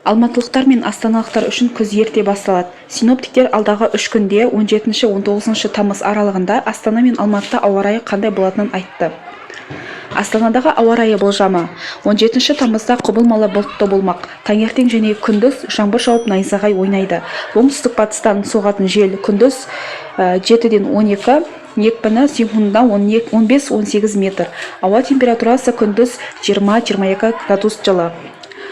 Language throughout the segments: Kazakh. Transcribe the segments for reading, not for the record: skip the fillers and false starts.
Алматылықтар мен астаналықтар үшін күз ерте басталады. Синоптиктер алдағы үш күнде, 17-19 тамыз аралығында Астана мен Алматыда ауа райы қандай болатынын айтты. Астанадағы ауа райы болжамы: 17 тамызда құбылмалы бұлтты болмақ. Таңертең және күндіз жаңбыр жауып, найзағай ойнайды. Оңтүстік-батыстан соғатын жел күндіз 7-12, екпіні секундына 15-18 метр. Ауа температурасы күндіз 20-22 градус жылы.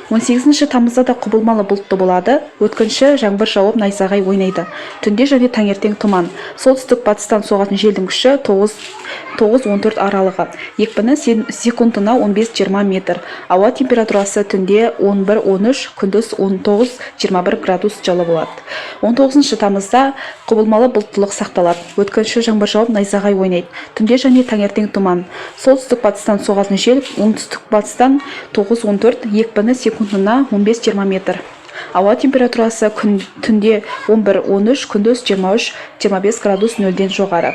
18 тамызда да құбылмалы бұлтты болады. Өткінші жаңбыр жауып, найзағай ойнайды. Түнде және таңертең тұман. Солтүстік-батыстан соғатын желдің күші 9-14 аралығы. Екпіні секундына 15-20 метр. Ауа температурасы түнде 11-13, күндіз 19-21 градус жылы болады. 19 тамызда құбылмалы бұлттылық сақталады. Өткінші жаңбыр жауып, найзағай ойнайды. Түнде және таңертең тұман. Солтүстік-батыстан соғатын жел оңтүстік-батыстан 9-14, екпіні секундына 15-20 метр. Ауа температурасы түнде 11-13, күндіз 23-25 градус нөлден жоғары.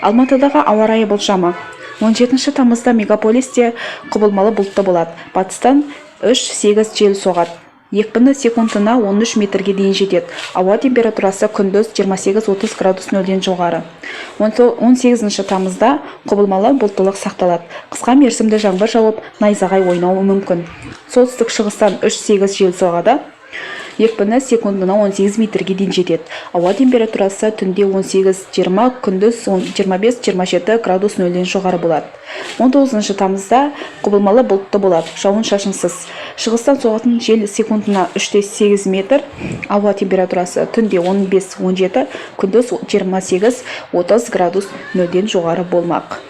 Алматыдағы ауа райы болжамы: 17 тамызда мегаполисте құбылмалы бұлтты болады. Батыстан 3-8 жел соғады. Екпіні секундына 13 метрге дейін жетеді. Ауа температурасы күндіз 28-30 градус нөлден жоғары. 18 тамызда құбылмалы бұлттылық сақталады. Қысқа мерзімді жаңбыр жауып, найзағай ойнауы мүмкін. Солтүстік шығыстан 3-8 жел соғады. Екпіні секундына 18 метрге дейін жетеді. Ауа температурасы түнде 18-20, күндіз 25-27 градус нөлден жоғары болады. 19 тамызда құбылмалы бұлтты болады. Жауын-шашынсыз. Шығыстан соғатын жел секундына 3,8 метр. Ауа температурасы түнде 15-17, күндіз 28-30 градус нөлден жоғары болмақ.